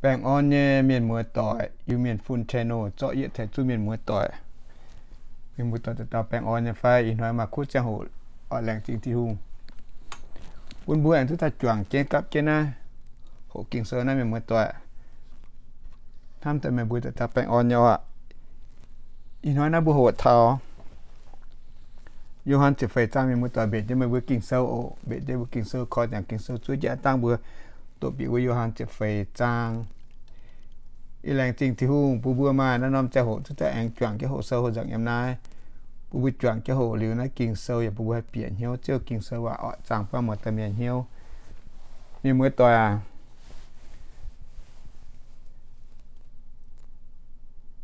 Baengh orn nyei mienh muoz-doic, Iu-Mienh Fun channel zorqv yietv tengx zuqc mienh muoz-doic. Mienh muoz-doic dauh dauh baengh orn nyei fai? Ih hnoi maaih kuv ziangh hoc oix laengz zingh Tin-Hungh bun mbuo aengx duqv daaih juangc jienv gapv jienv naaiv hoqc Ging-Sou naaiv, mienh muoz-doic. Hnamv daaih meih mbuo dauh dauh baengh orn nyei oc. Ih hnoi naaiv mbuo hoqc taux Yo^han ziepc feix zaang, mienh muoz-doic, mbenc jienv meih mbuo Ging-Sou oc. Mbenc jienv mbuo Ging-Sou, koi ziangx Ging-Sou zuov jienv aav dangh mbuo doqc bieqc wuov Yo^han ziepc feix zaang. Yie laengz zingh Tin-Hungh bun mbuo maaih naaiv norm ziangh hoc duqv daaih aengx juangc jienv hoqc sou hoqc nzangc yiem naaiv. Bun mbuo juangc jienv hoqc liuz naaiv Ging-Sou yaac bun mbuo haih bieqc hnyouv Ziouv Ging-Sou waac oc, zaangh buangv muoz-doic mienh hnyouv. Mienh muoz-doic aac,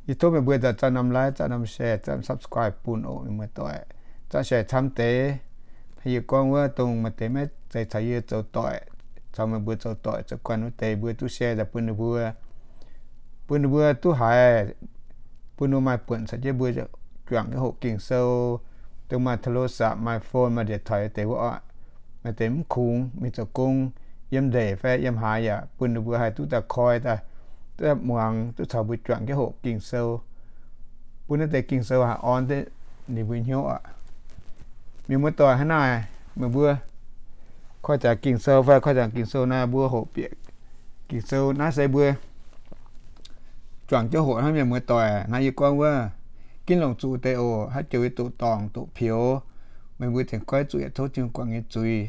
yie tov meih mbuo nzauh norm like, nzauh norm share, nzauh norm subscribe bun oc, mienh muoz-doic. Nzauh share camv deix, yie gorngv wuov dongh maaih deix maiv zeiz caux yie zoux doic, caux meih mbuo zoux doic zoux guanh wuov deix, mbuo duqv share daaih bun ninh mbuo, bun ninh mbuo duqv haiz, bun ninh mbuo maaih buonc caux jienv mbuo juangc jienv hoqc Ging-Sou. Dongh maaih โทรศัพท์, maaih phone, maaih điện thoại deix wuov oc, maaih deix mv kungx mingh zoux gong yiem ndeic fai yiem haaix yaac bun ninh mbuo haih duqv daaih koi daaih, duqv muangx, duqv caux mbuo juangc jienv hoqc Ging-Sou, bun naaiv deix Ging-Sou haih orn duqv ninh mbuo hnyouv oc. Mienh muoz-doic, hnangv naaic meih mbuo koi ziangx Ging-Sou fai? Koi ziangx Ging-Sou naaiv, mbuo hoqc bieqc Ging-Sou naaiv se mbuo juangc jienv hoqc hnangv, mienh muoz-doic. Hnangv yie gorngv wuov, ginv longc zuqc deix oc. Haaix joux yie doqc dorngc doqc pioux, meih mbuo tengx goiv zuqc yaac tov Tin-Hungh guangc nyei zuiz.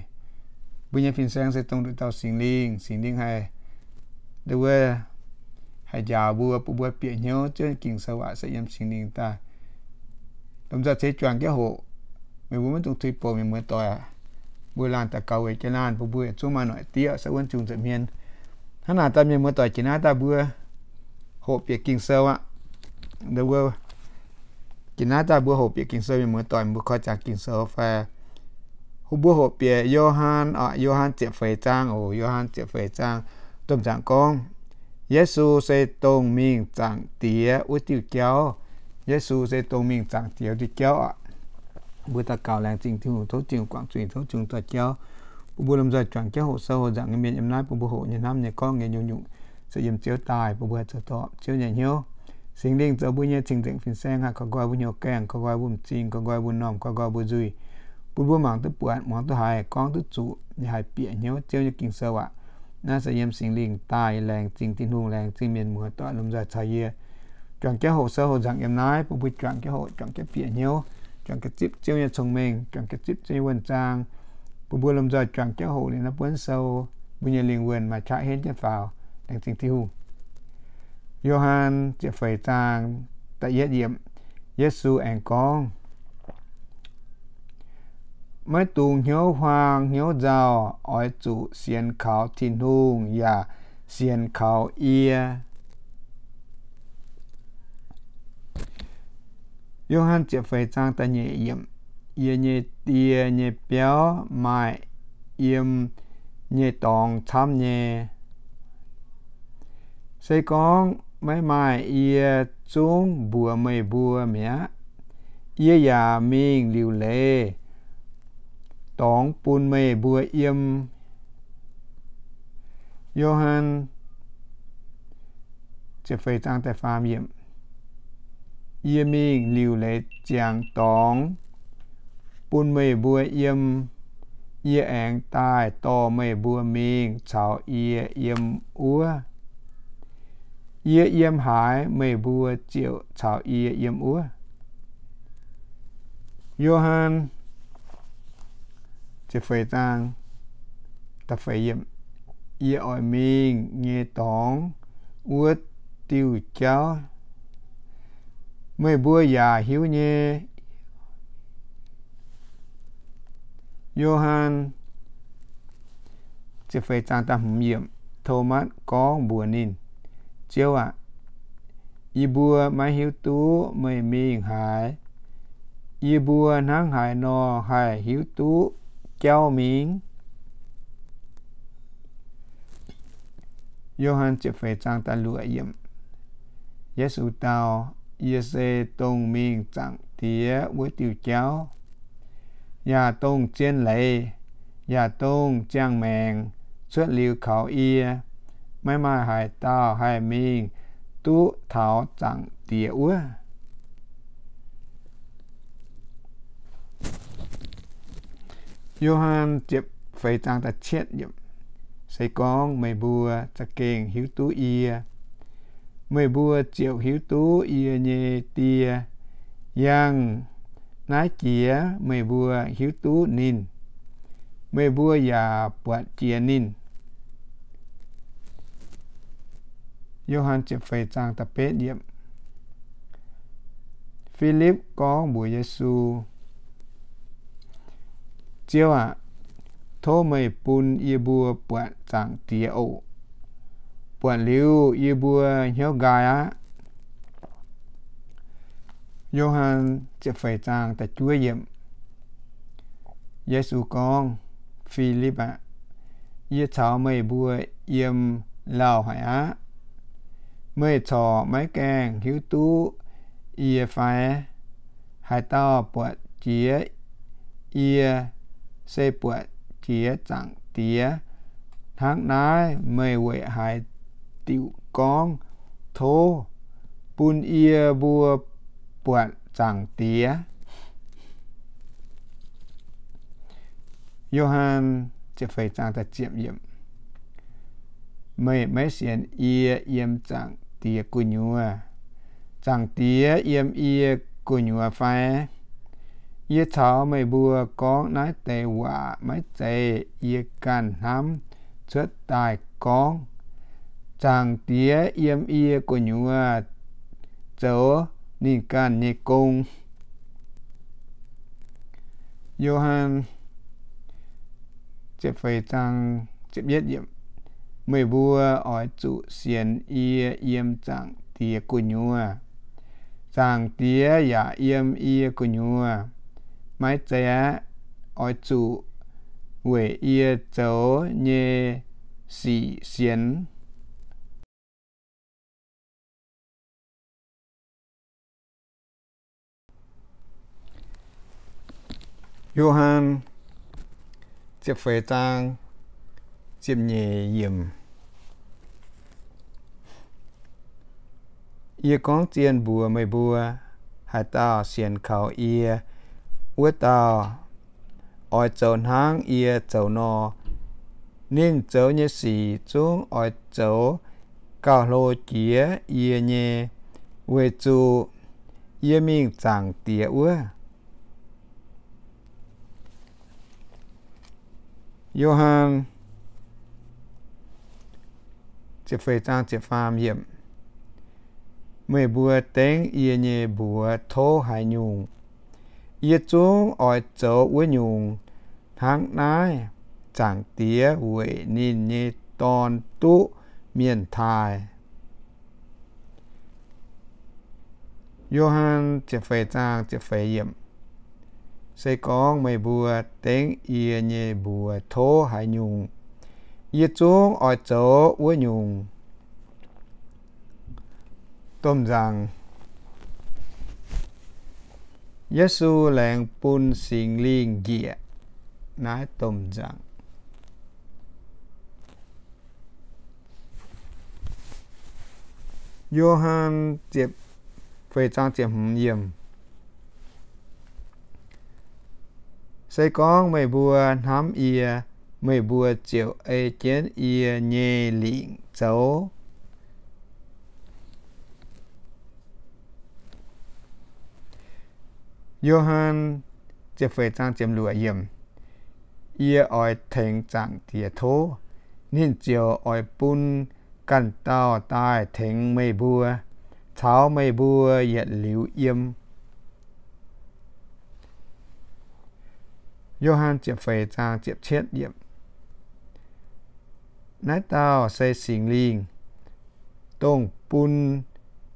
Mbuo nyei fin-saeng se dongh nduqc dauh Singx Lingh. Singx Lingh haih, wuov, haih njaaux mbuo, bun mbuo bieqc hnyouv Ziouv nyei Ging-Sou waac se yiem Singx Lingh daaih. Lomh nzoih ceix juangc jienv hoqc. Meih mbuo maiv dungx tuix bouc, mienh muoz-doic. Mbuo laanh daux gaux weic jienv laanh, bun mbuo yietc zungv maaih noic diev se wuonv Ziouv nza'hmien. Hnangv naaic daaih, mienh muoz-doic, jiex naaiv daaih mbuo hoqc bieqc Ging-Sou aqv. Jiex naaiv daaih mbuo hoqc bieqc Ging-Sou, mienh muoz-doic, mbuo koi ziangx Ging-Sou fai? Mbuo hoqc bieqc Yo^han, Yo^han ziepc feix zaang oc. Yo^han ziepc feix zaang, domh nzaangc gorngv, Yesu se dongh mingh Zaangc Diex wuov diuh jauv. Yesu se dongh mingh Zaangc Diex wuov diuh jauv aqv. Mbuo daux gaux laengz zingh Tin-Hungh, tov Tin-Hungh guangc zuiz, tov Tin-Hungh dorh jauv, bun mbuo lomh nzoih juangc jienv hoqc sou hoqc nzaangc nyei mienh yiem naaiv, bun mbuo hoqc nyei, hnamv nyei, gorngv nyei, nyungc-nyungc se yiem Ziouv daaih, bun mbuo haih zoux dorh Ziouv nyei hnyouv. Singx Lingh zoux mbuo nyei cing-nzengc fin-saeng, haih koi nqoi mbuo hnyouv gaengh, koi nqoi mbuo m'zing, koi nqoi mbuo m'normh, koi nqoi mbuo nzuih, bun mbuo mangc duqv buatc, muangx duqv haiz, gorngv duqv zuqc, yaac haih bieqc hnyouv Ziouv nyei Ging-Sou aac. Naaiv se yiem Singx Lingh daaih. Laengz zingh Tin-Hungh, laengz zingh mienh muoz-doic lomh nzoih caux yie juangc jienv hoqc sou hoqc nzaangc yiem naaiv, bun mbuo juangc jienv hoqc, juangc jienv bieqc hnyouv, juangc jienv zipv Ziouv nyei cong-mengh, juangc jienv zipv Ziouv nyei wuonh zaang, bun mbuo lomh nzoih juangc jienv hoqc liuz naaiv buonv sou, mbuo nyei lingh wuonh maaih qaqv henv jienv faaux. Laengz zingh Tin-Hungh. Yo^han ziepc feix zaang, da'yietv yiemc. Yesu aengx gorngv, maiv dungx hnyouv huaang hnyouv nzauh, oix zuqc sienx kaux Tin-Hungh yaac sienx kaux yie. Yo^han ziepc feix zaang da'nyeic yiemc. Yie nyei Die nyei biauv maaih yiem nyei dorngx camv nyei. Se gorngv maiv maaih yie zungv mbuox meih mbuo mi'aqv. Yie yaac mingh liuc leiz dorngx bun meih mbuo yiem. Yo^han ziepc feix zaang da'faam yiemc. Yie mingh liuc leiz ziangx dorngx bun meih mbuo yiem. Yie aengx daaih dorh meih mbuo mingh caux yie yiem wuov. Yie yiem haaix, meih mbuo ziouc caux yie yiem wuov. Yo^han ziepc feix zaang da'feix yiemc. Yie oix mingh nyei dorngx wuov diuh jauv meih mbuo yaac hiuv nyei. Yo^han ziepc feix zaang da'hmz yiemc. Tomatv gorngv mbuox ninh, Ziouv aac, yie mbuo maiv hiuv duqv meih mingh haaix. Yie mbuo hnangv haaix nor haih hiuv duqv jauv mingh? Yo^han ziepc feix zaang da'luoqc yiemc. Yesu dau, Yie se dongh mingh Zaangc Diex wuov diuh jauv, yaac dongh zien leiz, yaac dongh ziangh maengc cuotv liuz kaux yie. maiv maaih haaix dauh haih mingh duqv taux Zaangc Diex wuov. Yo^han ziepc feix zaang da'cietv yiemc. Se gorngv meih mbuo za'gengh hiuv duqv yie, meih mbuo ziouc hiuv duqv yie nyei Die. Yangh naaiv jiex meih mbuo hiuv duqv ninh, meih mbuo yaac buatc jiex ninh. Yo^han ziepc feix zaang da'betv yiemc. Filipv gorngv mbuox Yesu, Ziouv aac, tov meih bun yie mbuo buatc Zaangc Diex oc. Buatc liuz yie mbuo hnyouv nqaai aqv. Yo^han ziepc feix zaang da'juov yiemc. Yesu gorngv, Filipv aac, yie caux meih mbuo yiem lauh haic aqv. Meih corc maiv gaengh hiuv duqv yie fai? Haaix dauh buatc jiex yie se buatc jiex Zaangc Diex. Hnangv naaiv meih weic haaix diuc gorngv, Tov bun yie mbuo buatc Zaangc Diex? Yo^han ziepc feix zaang da'ziepc yiemc. Meih maiv sienx yie yiem Zaangc Diex gu'nyuoz, Zaangc Diex yiem yie gu'nyuoz fai? Yie caux meih mbuo gorngv naaiv deix waac maiv zeiz yie ganh hnamv cuotv daaih gorngv. Zaangc Diex yiem yie gu'nyuoz zoux ninh ganh nyei gong. Yo^han ziepc feix zaang ziepc yietv yiemc. Meih mbuo oix zuqc sienx yie yiem Zaangc Diex gu'nyuoz, Zaangc Diex yaac yiem yie gu'nyuoz. Maiv zeiz aeqv, oix zuqc weic yie zoux nyei sic sienx. Yo^han ziepc feix zaang ziepc nyeic yiemc. Yie gorngv zien mbuox meih mbuo, haaix dauh sienx kaux yie, wuov dauh oix zoux hnangv yie zoux nor. Ninh zoux nyei sic zungv oix zoux gauh hlo jiex yie nyei, weic zuqc yie mingh Zaangc Diex wuov. Yo^han ziepc feix zaang ziepc faam yiemc. Meih mbuo dengv yie nyei mbuox tov haaix nyungc, yie zungv oix zoux wuov nyungc. Hnangv naaiv, Zaangc Diex weic ninh nyei Dorn duqv mienh taaih. Yo^han ziepc feix zaang ziepc feix yiemc. Se gorngv meih mbuo dengv yie nyei mbuox tov haaix nyungc, yie zungv oix zoux wuov nyungc. Domh nzaangc. Yesu laengz bun Singx Lingh njiec naaiv domh nzaangc. Yo^han ziepc feix zaang ziepc hmz yiemc. Se gorngv meih mbuo hnamv yie, meih mbuo ziouc ei jienv yie nyei lingc zoux. Yo^han ziepc feix zaang ziepc luoqc yiemc. Yie oix tengx Zaangc Diex tov, ninh ziouc oix bun ganh dauh daaih tengx meih mbuo, caux meih mbuo yietc liuz yiem. Yo^han ziepc feix zaang ziepc cietv yiemc. Naaiv dauh se Singx Lingh, dongh bun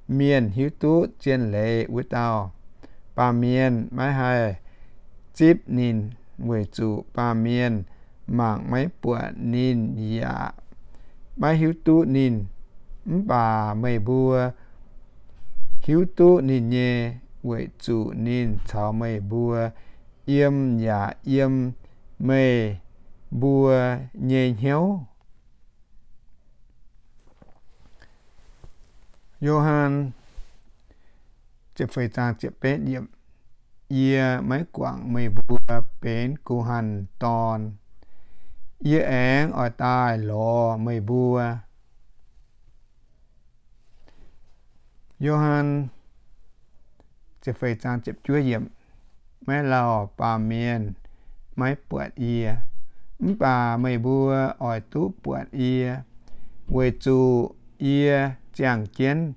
mienh hiuv duqv zien leiz wuov dauh. Baamh mienh maiv haih zipv ninh, weic zuqc baamh mienh mangc maiv buatc ninh yaac maiv hiuv duqv ninh. Mv baac meih mbuo hiuv duqv ninh nyei, weic zuqc ninh caux meih mbuo yiem yaac yiem meih mbuo nyei hnyouv. Yo^han, Yie maiv guangc meih mbuo benx guh hanh dorn. Yie aengx oix daaih lorz meih mbuo. Yo^han, maiv lauh baamh mienh maiv buatc yie, mv baac meih mbuo oix duqv buatc yie, weic zuqc yie ziangh jienv,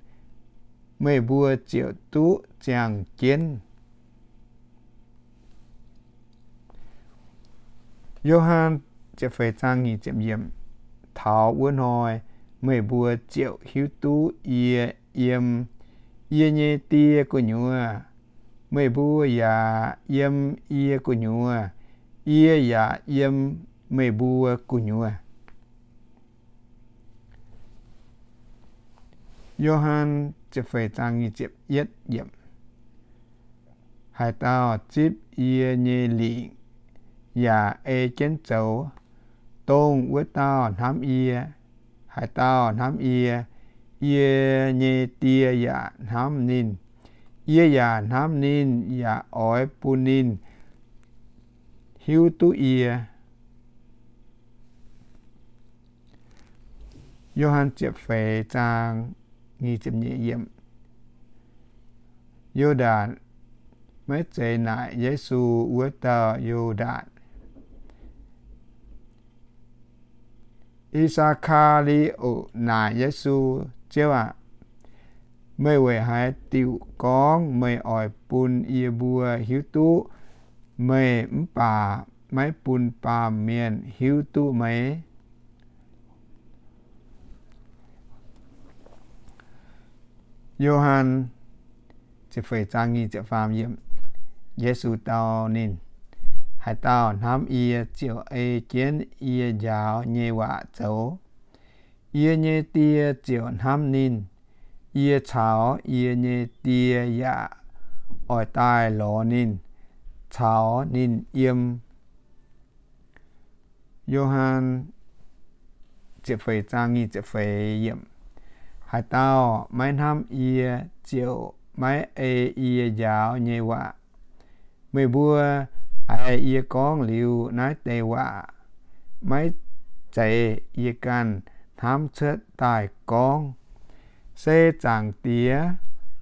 meih mbuo ziouc duqv ziangh jienv. Yo^han, taux wuov hnoi meih mbuo ziouc hiuv duqv yie yiem yie nyei Die gu'nyuoz, meih mbuo yaac yiem yie gu'nyuoz, yie yaac yiem meih mbuo gu'nyuoz. Yo^han, Haaix dauh zipv yie nyei lingc yaac ei jienv zoux, dongh wuov dauh hnamv yie. Haaix dauh hnamv yie, yie nyei Die yaac hnamv ninh. Yie yaac hnamv ninh yaac oix bun ninh hiuv duqv yie. Yo^han, Yo^ndatc maiv zeiz naaic Yesu wuov dauh Yo^ndatc. I^saa^kaa^li^o naaic Yesu, Ziouv aah! Meih weic haaix diuc gorngv meih oix bun yie mbuo hiuv duqv meih mv baac maiv bun baamh mienh hiuv duqv meih? Yo^han, Yesu dau ninh, Haaix dauh hnamv yie ziouc ei jienv yie njaaux nyei waac zoux. Yie nyei Die ziouc hnamv ninh. Yie caux yie nyei Die yaac oix daaih lorz ninh, caux ninh yiem. Yo^han, Haaix dauh maiv hnamv yie ziouc maiv ei yie njaaux nyei waac. Meih mbuo haiz yie gorngv liuz naaiv deix waac, maiv zeiz yie ganh hnamv cuotv daaih gorngv, se Zaangc Diex,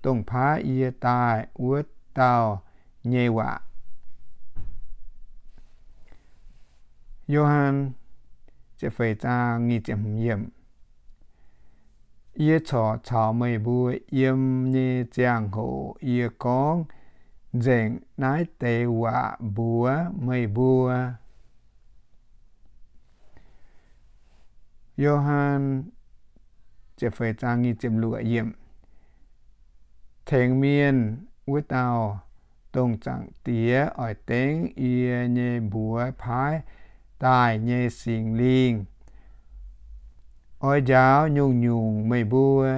dongh paaiv yie daaih wuov dauh nyei waac. Yo^han, Yie corc caux meih mbuo yiem nyei ziangh hoc yie gorngv nzengc naaiv deix waac mbuox meih mbuo. Yo^han, Tengx Mienh wuov dauh, dongh Zaangc Diex oix dengv yie nyei mbuox paaiv daaih nyei Singx Lingh, oix njaaux nyungc-nyungc meih mbuo,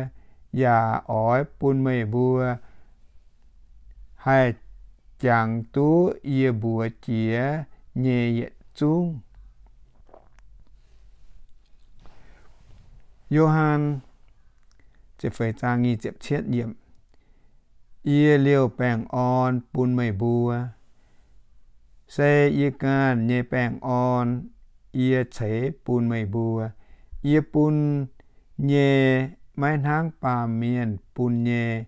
yaac oix bun meih mbuo haih jangx duqv yie mbuox jiex nyei yietc zungv. Yo^han, Yie liouh baengh orn bun meih mbuo. Se yie ganh nyei baengh orn yie ceix bun meih mbuo. Yie bun nyei maiv hnangv baamh mienh bun nyei.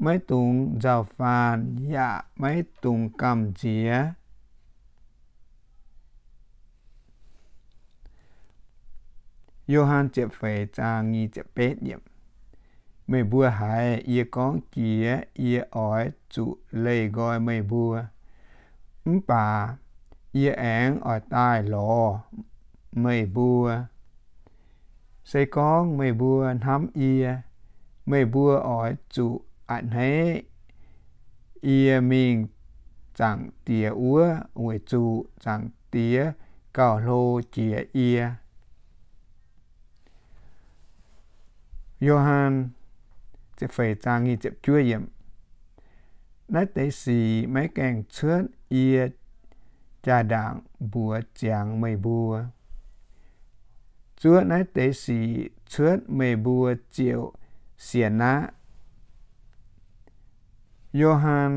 Maiv dungx nzauh faanh yaac maiv dungx gamh nziex. Yo^han, Meih mbuo haiz yie gorngv jiex yie oix zuqc leih nqoi meih mbuo. Mv baac yie aengx oix daaih lorz meih mbuo. Se gorngv meih mbuo hnamv yie, meih mbuo oix zuqc a'hneiv yie mingh Zaangc Diex wuov, weic zuqc Zaangc Diex gauh hlo jiex yie. Yo^han, Naaiv deix sic maiv gaengh cuotv yie jaa-ndaangc mbuox ziangx meih mbuo. Zuov naaiv deix sic cuotv meih mbuo ziouc sienx aqv. Yo^han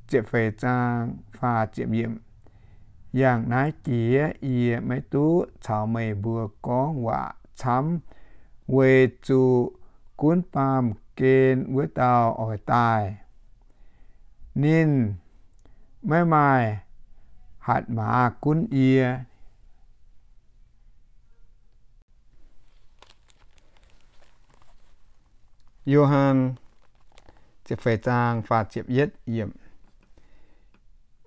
ziepc feix zaang faah ziepc yiemc. Yangh naaiv jiex yie maiv duqv caux meih mbuo gorngv waac camv, weic zuqc gunv baamh gen wuov dauh oix daaih. Ninh maiv maaih hatc maaz gunv yie. Yo^han ziepc feix zaang faah ziepc yietv yiemc.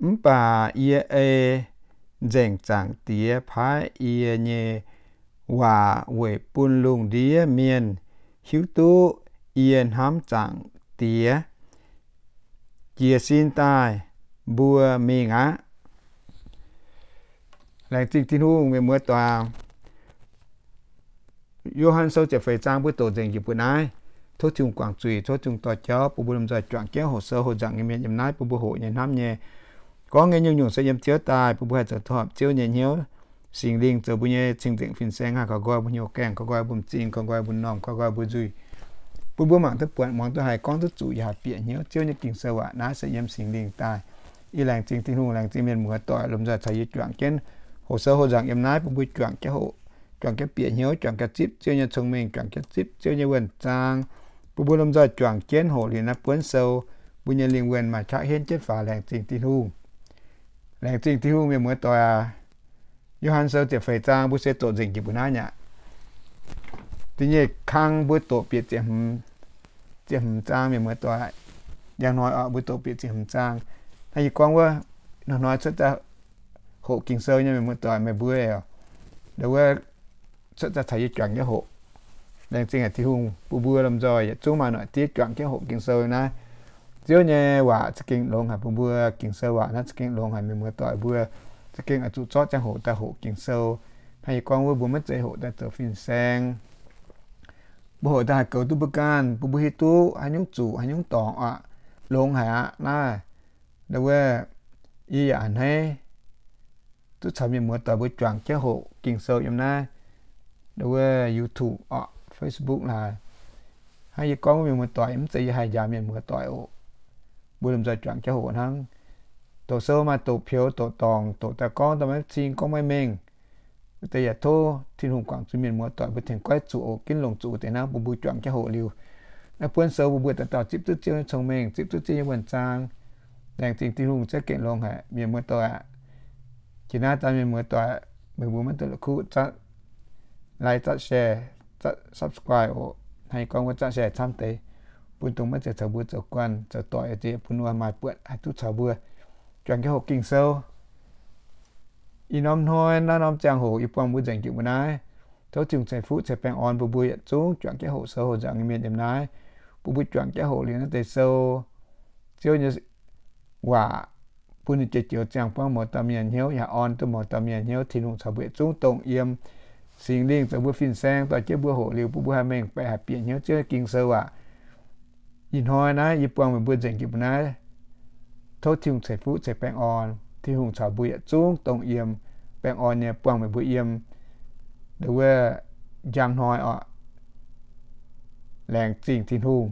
Mv baac yie ei nzengc Zaangc Diex paaiv yie nyei waac weic bun lungh ndiev mienh hiuv duqv yie hnamv Zaangc Diex. Jiez sin daaih, mbuo mingh aqv. Laengz zingh Tin-Hungh, mienh muoz-doic. Yo^han Sou ziepc feix zaang mbuo doqc nzengc njiec mbuo naaiv. Tov Tin-Hungh guangc zuiz, tov Tin-Hungh dorh jauv bun mbuo lomh nzoih juangc jienv hoqc sou hoqc nzangc nyei mienh yiem naaiv, bun mbuo hoqc nyei hnamv nyei, gorngv nyei nyungc-nyungc se yiem Ziouv daaih, bun mbuo haih zoux duqv horpc Ziouv nyei hnyouv. Singx Lingh zoux mbuo nyei cing-nzengc fin-saeng, haih koi nqoi mbuo hnyouv gaengh, koi nqoi mbuo m'zing, koi nqoi mbuo m'normh, koi nqoi mbuo nzuih, bun mbuo mangc duqv buatc, muangx duqv haiz, gorngv duqv zuqc, yaac haih bieqc hnyouv Ziouv nyei Ging-Sou waac. Naaiv se yiem Singx Lingh daaih. Yie laengz zingh Tin-Hungh, laengz zingh mienh muoz-doic lomh nzoih caux yie juangc jienv hoqc sou hoqc nzangc yiem naaiv, bun mbuo juangc jienv hoqc, juangc jienv bieqc hnyouv, juangc jienv zipv Ziouv nyei cong-mengh, juangc jienv zipv Ziouv nyei wuonh zaang, bun mbuo lomh nzoih juangc jienv hoqc liuz naaiv buonv sou, mbuo nyei lingh wuonh maaih qaqv henv jienv faaux. Laengz zingh Tin-Hungh. Laengz zingh Tin-Hungh, mienh muoz-doic aac. Yo^han Sou ziepc feix zaang mbuo se doqc nzengc jiex mbuo naaiv aqv. Da'nyeic kang mbuo doqc bieqc ziepc hmz zaang, mienh muoz-doic. Njang hnoi oc, mbuo doqc bieqc ziepc hmz zaang. Hnangv yie gorngv wuov, hnoi-hnoi cuotv daaih hoqc Ging-Sou nyei mienh muoz-doic, meih mbuo ndo wuov cuotv daaih caux yie juangc jienv hoqc. Laengz zingh haic Tin-Hungh bun mbuo lomh nzoih yietc zungv maaih noic diev juangc jienv hoqc Ging-Sou naaiv. Ziouv nyei waac za'gengh longx haic, bun mbuo Ging-Sou waac naaiv za'gengh longx haic, mienh muoz-doic mbuo za'gengh oix zuqc zorqv ziangh hoc daaih hoqc Ging-Sou. Hnangv yie gorngv wuov, mbuo maiv zeiz hoqc daaih zoux fin-saeng. Mbuo hoqc daaih haih goux duqv mbuo ganh, bun mbuo hiuv duqv haaix nyungc zuqc haaix nyungc dorngx oc. Longx haic aqv naaiv. Ndo wuov, yie yaac a'hneiv duqv caux mienh muoz-doic mbuo juangc jienv hoqc Ging-Sou yiem naaiv, ndo wuov YouTube oc, Facebook laaix. Hnangv yie gorngv mienh muoz-doic, mv zeiz yie haih njaaux mienh muoz-doic oc. Mbuo lomh nzoih juangc jienv hoqc hnangv. Doqc sou maaih doqc peux, doqc dorngc, doqc daaih gorngv daaih maiv cing, gorngv maiv mengh. Wuov deix yaac tov Tin-Hungh guangc zuiz mienh muoz-doic mbuo tengx goiv zuqc oc. Ginv longc zuqc wuov deix hnangv, bun mbuo juangc jienv hoqc liuz naaiv buonv sou, bun mbuo dauh dauh zipv duqv Ziouv nyei cong-mengh, zipv duqv Ziouv nyei wuonh zaang. Laengz zingh Tin-Hungh za'gengh longx haic, mienh muoz-doic aac. Jiex naaiv daaih mienh muoz-doic, meih mbuo maiv dungx la'kuqv like, share, subscribe oc. Hnangv yie gorngv wuov, share camv deix, bun dongh maiv zeiz caux mbuo zoux guanh zoux doic deix, bun wuov maaih buatc haih duqv caux mbuo juangc jienv hoqc Ging-Sou. Ih norm hnoi, naaiv norm ziangh hoc yie buangh mbuo nzengc jiex mbuo naaiv. Tov Tin-Hungh ceix fuqv ceix baengh orn bun mbuo yietc zungv juangc jienv hoqc sou hoqc nzangc nyei mienh yiem naaiv, bun mbuo juangc jienv hoqc liuz naaiv deix sou, Ziouv nyei waac, bun ninh jiex joux ziangh buangv mouz dauh mienh hnyouv, yaac orn duqv mouz dauh mienh hnyouv. Tin-Hungh caux mbuo yietc zungv dongh yiem. Singx Lingh zoux mbuo fin-saeng dorh jienv mbuo hoqc liuz, bun mbuo haih mengh baeqc haih bieqc hnyouv Ziouv nyei Ging-Sou aac. Ih hnoi naaiv yie buangh meih mbuo nzengc jiex mbuo naaiv. Tov Tin-Hungh ceix fuqv ceix baengh orn. Tin-Hungh caux mbuo yietc zungv dongh yiem, baengh orn nyei buangh meih mbuo yiem ndo wuov njang hnoi oc. Laengz zingh Tin-Hungh.